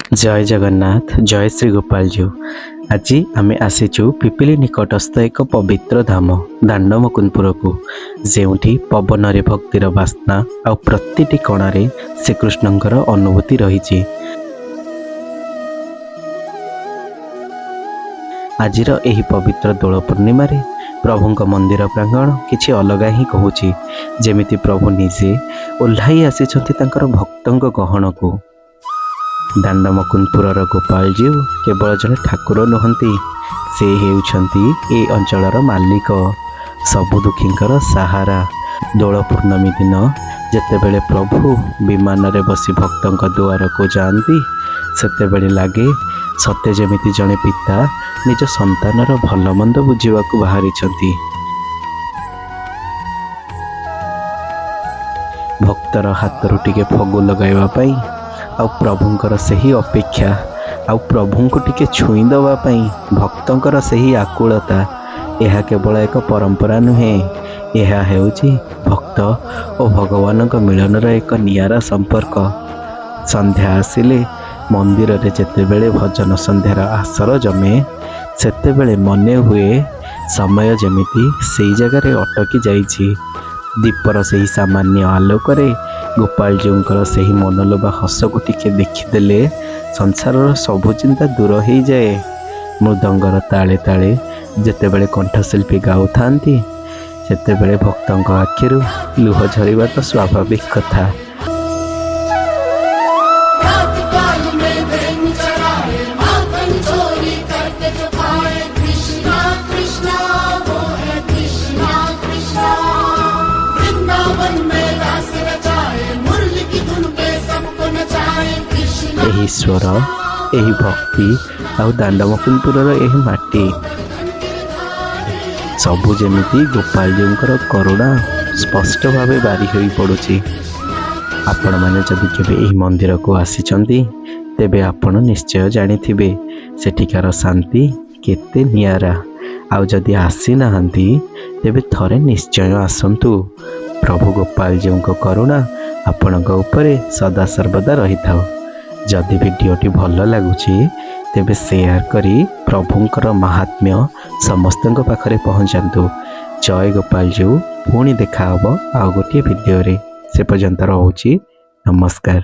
ଜୟ ଜଗନ୍ନାଥ, ଜୟ ଶ୍ରୀ ଗୋପାଳଜୀଉ। ଆଜି ଆମେ ଆସିଛୁ ପିପିଲି ନିକଟସ୍ଥ ଏକ ପବିତ୍ର ଧାମ ଦାଣ୍ଡମୁକୁନ୍ଦପୁରକୁ, ଯେଉଁଠି ପବନରେ ଭକ୍ତିର ବାସ୍ନା ଆଉ ପ୍ରତିଟି କଣାରେ ଶ୍ରୀକୃଷ୍ଣଙ୍କର ଅନୁଭୂତି ରହିଛି। ଆଜିର ଏହି ପବିତ୍ର ଦୋଳ ପୂର୍ଣ୍ଣିମାରେ ପ୍ରଭୁଙ୍କ ମନ୍ଦିର ପ୍ରାଙ୍ଗଣ କିଛି ଅଲଗା ହିଁ କହୁଛି, ଯେମିତି ପ୍ରଭୁ ନିଜେ ଓହ୍ଲାଇ ଆସିଛନ୍ତି ତାଙ୍କର ଭକ୍ତଙ୍କ ଗହଣକୁ। ଦାଣ୍ଡମକୁନ୍ଦପୁରର ଗୋପାଳଜୀଉ କେବଳ ଜଣେ ଠାକୁର ନୁହନ୍ତି, ସେ ହେଉଛନ୍ତି ଏ ଅଞ୍ଚଳର ମାଲିକ, ସବୁ ଦୁଃଖୀଙ୍କର ସାହାରା। ଦୋଳ ପୂର୍ଣ୍ଣମୀ ଦିନ ଯେତେବେଳେ ପ୍ରଭୁ ବିମାନରେ ବସି ଭକ୍ତଙ୍କ ଦୁଆରକୁ ଯାଆନ୍ତି, ସେତେବେଳେ ଲାଗେ ସତେ ଯେମିତି ଜଣେ ପିତା ନିଜ ସନ୍ତାନର ଭଲମନ୍ଦ ବୁଝିବାକୁ ବାହାରିଛନ୍ତି। ଭକ୍ତର ହାତରୁ ଟିକେ ଫଗୁ ଲଗାଇବା ପାଇଁ ଆଉ ପ୍ରଭୁଙ୍କର ସେହି ଅପେକ୍ଷା, ଆଉ ପ୍ରଭୁଙ୍କୁ ଟିକେ ଛୁଇଁ ଦେବା ପାଇଁ ଭକ୍ତଙ୍କର ସେହି ଆକୁଳତା, ଏହା କେବଳ ଏକ ପରମ୍ପରା ନୁହେଁ, ଏହା ହେଉଛି ଭକ୍ତ ଓ ଭଗବାନଙ୍କ ମିଳନର ଏକ ନିଆରା ସମ୍ପର୍କ। ସନ୍ଧ୍ୟା ଆସିଲେ ମନ୍ଦିରରେ ଯେତେବେଳେ ଭଜନ ସନ୍ଧ୍ୟାର ଆସର ଜମେ, ସେତେବେଳେ ମନେ ହୁଏ ସମୟ ଯେମିତି ସେଇ ଜାଗାରେ ଅଟକି ଯାଇଛି। ଦୀପର ସେହି ସାମାନ୍ୟ ଆଲୋକରେ ଗୋପାଳଜୀଉଙ୍କର ସେହି ମନଲୋଭା ହସକୁ ଟିକେ ଦେଖିଦେଲେ ସଂସାରର ସବୁ ଚିନ୍ତା ଦୂର ହେଇଯାଏ। ମୃଦଙ୍ଗର ତାଳେ ତାଳେ ଯେତେବେଳେ କଣ୍ଠଶିଳ୍ପୀ ଗାଉଥାନ୍ତି, ସେତେବେଳେ ଭକ୍ତଙ୍କ ଆଖିରୁ ଲୁହ ଝରିବା ତ ସ୍ୱାଭାବିକ କଥା। रात काल में धेनु चराए, माखन चोरी करके जो खाए, कृष्णा कृष्णा वो है कृष्णा कृष्णा। वृंदावन में रास रचाए, मुरली की धुन पे सबको नचाए, कृष्णा। ଏହି ସ୍ୱର, ଏହି ଭକ୍ତି ଆଉ ଦାଣ୍ଡମକୁନ୍ଦପୁରର ଏହି ମାଟି, ସବୁ ଯେମିତି ଗୋପାଳଜୀଉଙ୍କର କରୁଣା ସ୍ପଷ୍ଟ ଭାବେ ବାରି ହୋଇ ପଡ଼ୁଛି। ଆପଣମାନେ ଯଦି କେବେ ଏହି ମନ୍ଦିରକୁ ଆସିଛନ୍ତି, ତେବେ ଆପଣ ନିଶ୍ଚୟ ଜାଣିଥିବେ ସେଠିକାର ଶାନ୍ତି କେତେ ନିଆରା। ଆଉ ଯଦି ଆସିନାହାନ୍ତି, ତେବେ ଥରେ ନିଶ୍ଚୟ ଆସନ୍ତୁ। ପ୍ରଭୁ ଗୋପାଳଜୀଉଙ୍କ କରୁଣା ଆପଣଙ୍କ ଉପରେ ସଦା ସର୍ବଦା ରହିଥାଉ। ଯଦି ଭିଡ଼ିଓଟି ଭଲ ଲାଗୁଛି, ତେବେ ସେୟାର କରି ପ୍ରଭୁଙ୍କର ମାହାତ୍ମ୍ୟ ସମସ୍ତଙ୍କ ପାଖରେ ପହଞ୍ଚାନ୍ତୁ। ଜୟ ଗୋପାଳଜୀଉ। ପୁଣି ଦେଖାହବ ଆଉ ଗୋଟିଏ ଭିଡ଼ିଓରେ। ସେ ପର୍ଯ୍ୟନ୍ତ ରହୁଛି, ନମସ୍କାର।